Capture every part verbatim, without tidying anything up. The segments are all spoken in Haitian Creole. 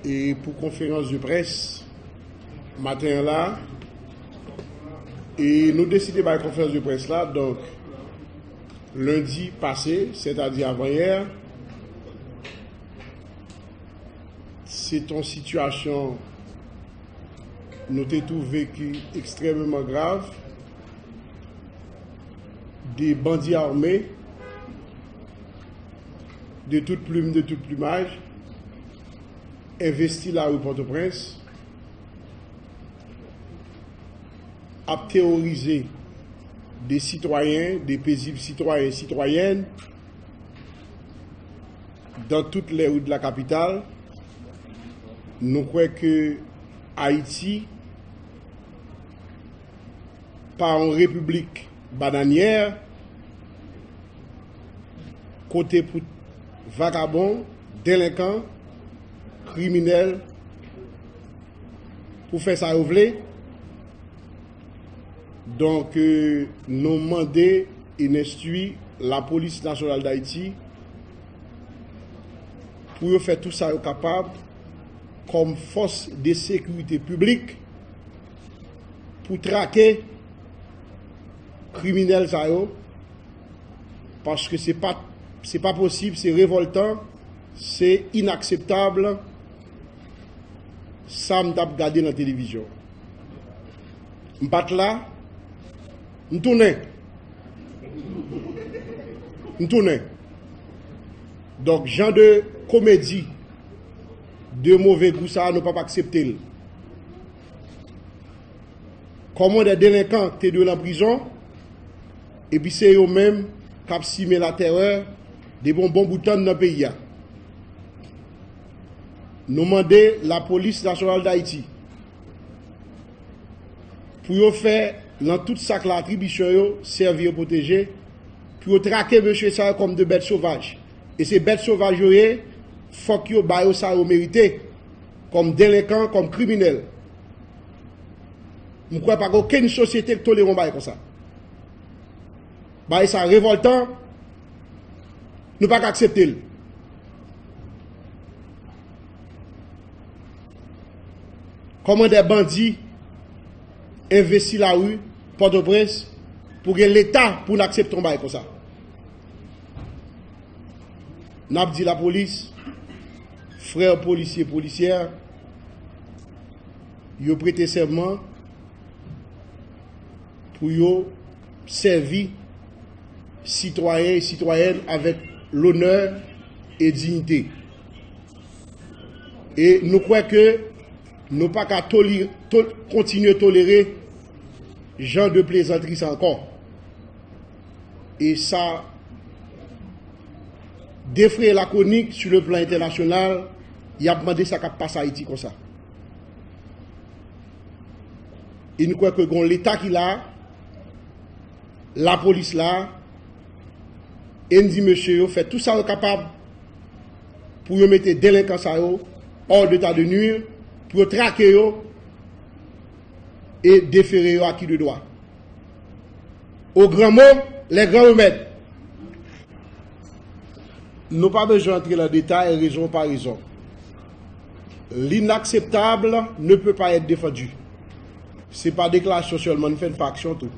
E pou konferans de près maten an la, e nou deside bay konferans de près la, donk, lendi pase, sètadi avanyè, se t on sitiyasyon nou te twouve ki ekstrèmeman grav, de bandi ame, de tout plim, de tout plimaj, envesti lari Pòtoprens, ap teworize de sitwayen, de pezib sitwayen, sitwayèn, dans toutes les rues de la capitale. Nou kwè ke Ayiti pa yon repiblik bananyè, kote pou vagabon, delenkan, kriminèl, pou fè sa yo vle. Donk, euh, nou mande e n enstwi Lapolis Nasyonal d Ayiti pou yo fè tou sa yo kapab kòm fòs de sekirite piblik pou trake kriminèl sa yo, paske se pa, se pa posib, se revòltan, se inakseptab sa m t ap gade nan televizyon. M pa t la, m tounen. M tounen. Donk, jan de komedi de move gou sa a, nou p ap aksepte l. Kòman de delenkan te dwe nan prizon, epi se yo menm k ap simen latèrè depi yon bon bout tan nan peyi a. Nou mande Lapolis Nasyonal d Ayiti pou yo fè nan tout sa k nan atribisyon yo, sèvi yo pwoteje, pou yo trake mesye sa yo kòm de bèt sovaj. E se bèt sovaj yo ye, fòk yo ba yo sa yo merite, kòm delenkan, kòm kriminèl. M kwè pa gen okenn sosyete k tolere yon bagay konsa. Bagay sa revòltan, nou pa ka aksepte l. Kòman de bandi envesti lari Pòtoprens pou gen Leta pou n aksepte yon bagay konsa? N ap di lapolis, frè polisye, polisyè, yo prete sèman pou yo sèvi sitwayen e sitwayèn avèk lonè e diyite. E nou kwè ke nou pa ka toli-, to-, kontinye tolere jan de plezantri sa ankò. E sa defreye lakronik sur le plan entènasyonal, y ap mande sa k ap pase Ayiti konsa. E nou kwè ke gon Leta ki la, lapolis la, e n di mesye yo fè tou sa yo kapab pou yo mete delenkan sa yo hors d'état de nuire, pou yo trake yo e defere yo à qui de droit. Aux grands mots, les grands remèdes. Nou pa bezwen antre nan detay, rezon pa rezon. L'inakseptab ne peut pas être défendu. Se pa deklarasyon sèlman, n fè n fè aksyon tou.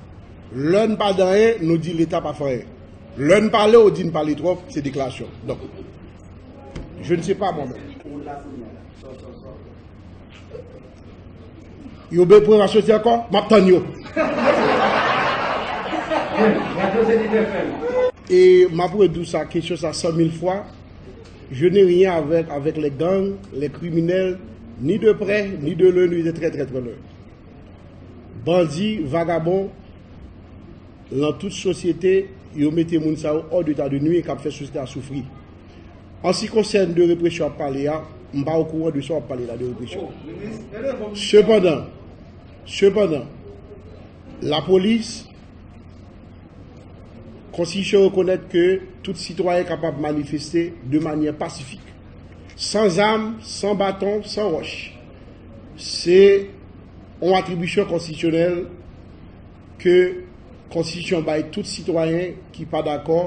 Lè n pa di anyen, nou di Leta pa fè anyen. Lè n pale, ou di n pale twòp, se deklarasyon. Donk, je ne sais pas mwen menm. Yo bezwen pou yo soti ankò, m ap tann yo. E m ap redi w sa, kesyon sa san mil fwa. Je n'ai rien avec, avec les gangs, les criminels, ni de près, ni de loin, ni de très, très, très loin. Bandi, vagabon, nan tout sosyete, yo mete moun sa yo hors d'état de nuire, k ap fè sosyete a soufri. An se ki konsène de represyon w ap pale a, m pa okouran de sa w ap pale la, de represyon. Sepandan, sepandan, lapolis, konstitisyon rekonèt ke tout sitwayen kapab manifeste de manyè pasifik, san zam, san baton, san wòch. Se yon atribisyon konstitisyonèl ke konstitisyon bay tout sitwayen ki pa dakò,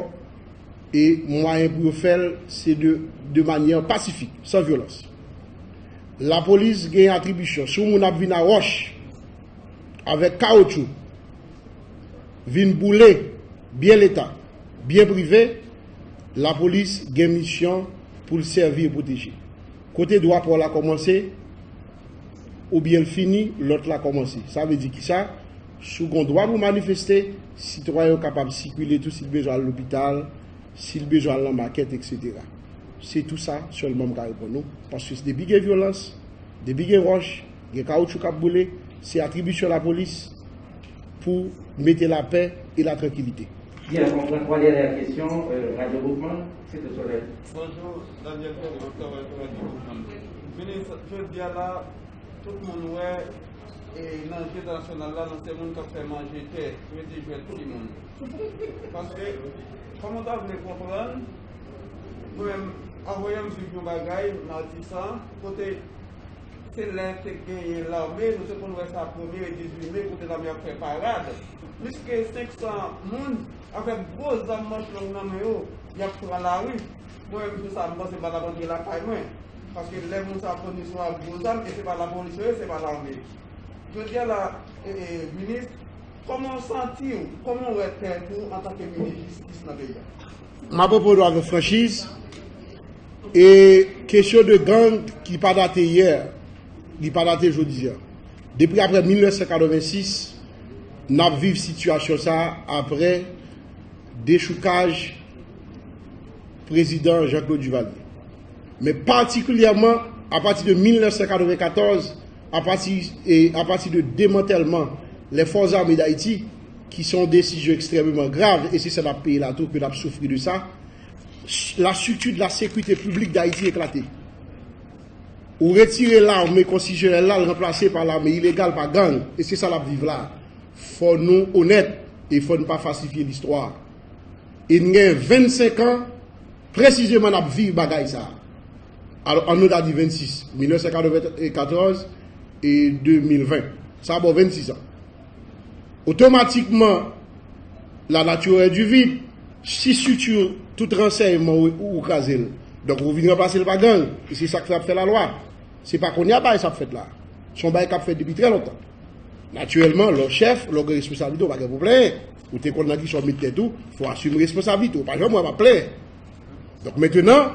e mwayen pou yo fè l, se de, de manyè pasifik, san vyolans. Lapolis gen atribisyon. Si yon moun ap vin a wòch avèk kawotchou, vin boule byen leta, byen prive, lapolis gen misyon pou l sèvi e pwoteje. Kote dwa pa w la kòmanse, oubyen l fini, lòt la kòmanse. Sa vle di kisa? Si w gen dwa pou w manifeste, sitwayen yo kapab sikile tou si l bezwen al lopital, si l bezwen al nan makèt, etsetera. Se tou sa sèlman m ka reponn ou. Paske depi gen vyolans, depi gen wòch, gen kawotchou k ap boule, se atribisyon lapolis pou mete lapè e latrankilite. Byen, on prend trois dernières questions, euh, Radio Mouvement, c'est au soleil. Bonjou, Daniel Ferry, Obsèvatè Radyo Mouvman. Minis, jodi a la, tout moun wè, e nan je entènasyonal la, nou se moun k ap fè manje tè, mete jwèt timoun. Paske, kòman w ta vle konprann, nou menm, avoye m swiv yon bagay, Matisan, kote se lè te genyen lame, nou te konn wè sa premye e dizuit me, kote lame ap fè parad. Plis ke senk san moun avèk gwo zam manch long nan men yo, y ap pran lari. Mwen menm, jou sa, m panse m pa t ap antre lakay mwen. Paske lè moun sa ap konn istwa gwo zam, e se pa lapolis yo ye, se pa lame. Jodi a la, e, e, minis, kòman w santi w, kòman w wè tèt ou antanke minis jistis nan peyi a? M ap reponn ou avèk franchiz. E kesyon de gang ki pa date yè, li pa date jodi a. Depi apre mil nèf san katrevensis, n ap viv sitiyasyon sa a apre dechoukaj prezidan Jean-Claude Duvalier. Men patikilyèman, apati de mil nèf san katrevenkatòz, apati, e apati de demantèlman lè Fòs Ame d Ayiti, ki se yon desizyon ekstrèmeman grav, e se sa n ap peye la tou, ke n ap soufri de sa, la structure de la sécurité publique d'Haïti eklate. Ou retire lame konstitisyonèl la, l ranplase pa lame ilegal, pa gang, e se sa n ap viv la. Fò nou onèt, e fò n pa falsifye listwa. E n gen vennsenk an, presizeman n ap viv bagay sa a. Alò, ann nou ta di vennsis, mil nèf san katrevenkatòz e de mil ven. Sa ba w vennsis an. Otomatikman, la nature horreur du vide, si strikti, tout ransèyman ou, ou, ou kraze l. Donk, ou vin ranplase l pa gang, e se sa k fè y ap fè lalwa. Se pa kounye a bagay sa ap fèt la. Se yon bagay k ap fèt depi trè lontan. Natirèlman, lè w chèf, lè w gen responsablite, w pa gen pou plenyen. Ou te konn nan kisa w met tèt ou, fò w asime responsablite w. Ou pa janm wè m ap plenyen. Donk, mentenan,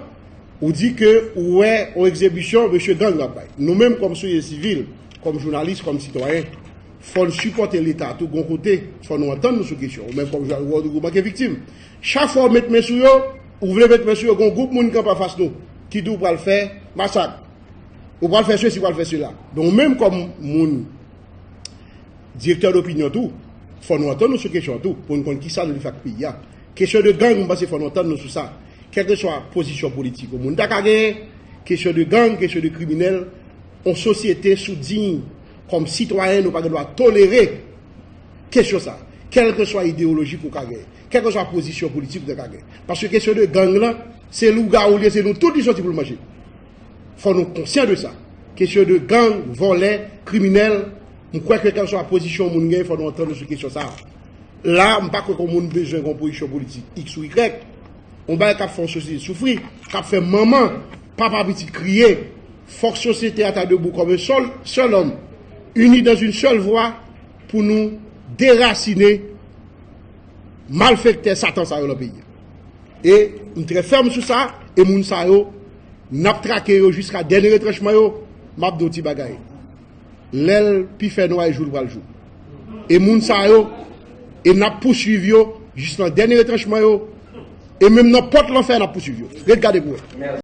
ou di ke ou wè yon egzebisyon, mesye gang ap bay. Nou menm, kòm sosyete sivil, kòm jounalis, kòm sitwayen, fò n sipòte Leta tou, gon kote, fò nou antann nou sou kesyon. Ou menm, kòm jounalis, ou, ou manke viktim. Chak fwa w met men sou yo, ou vle met men sou yo, gon gwoup moun kanpe anfas nou, ki di w pral fè masak. Ou pral fè sesi, ou pral fè sela. Donk, ou menm kòm moun, direktè dopinyon tou, fò nou antann nou sou kesyon an tou, pou n konn kisa nou vle fè ak peyi a. Kesyon de gang, m panse fò nou antann nou sou sa. Kèlkeswa pozisyon politik yon moun ta ka genyen, kesyon de gang, kesyon de kriminèl, yon sosyete sou diy, kòm sitwayen, nou pa gen dwa tolere kesyon sa. Kèlkeswa ideyoloji ke w ka genyen, kèlkeswa pozisyon politik ou ta ka genyen. Paske kesyon de gang lan, se lougawou li ye, se nou tout li soti pou l manje. Fò nou konsyan de sa. Kesyon de gang, vòlè, kriminèl, m kwè ke kèlkeswa pozisyon yon moun genyen, fò nou antann nou sou kesyon sa a. La, m pa kwè ke yon moun bezwen gen yon pozisyon politik X ou Y. Yon bagay k ap fè yon sosyete soufri, k ap fè manman, papa, pitit kriye. Fòk sosyete a ta debou kòm yon sèl, sèl òm, ini dans une seule voix, pou nou derasinen malfektè Satan sa yo nan peyi a. E m trè fèm sou sa, e moun sa yo, n ap trake yo jiska dènye retranchman yo, m ap di w ti bagay. Lè l pi fè nwa, e jou l pral jou. E moun sa yo, e n ap pouswiv yo jis nan dènye retranchman yo, e menm nan pòt lanfè, n ap pouswiv yo. Ret gade pou wè.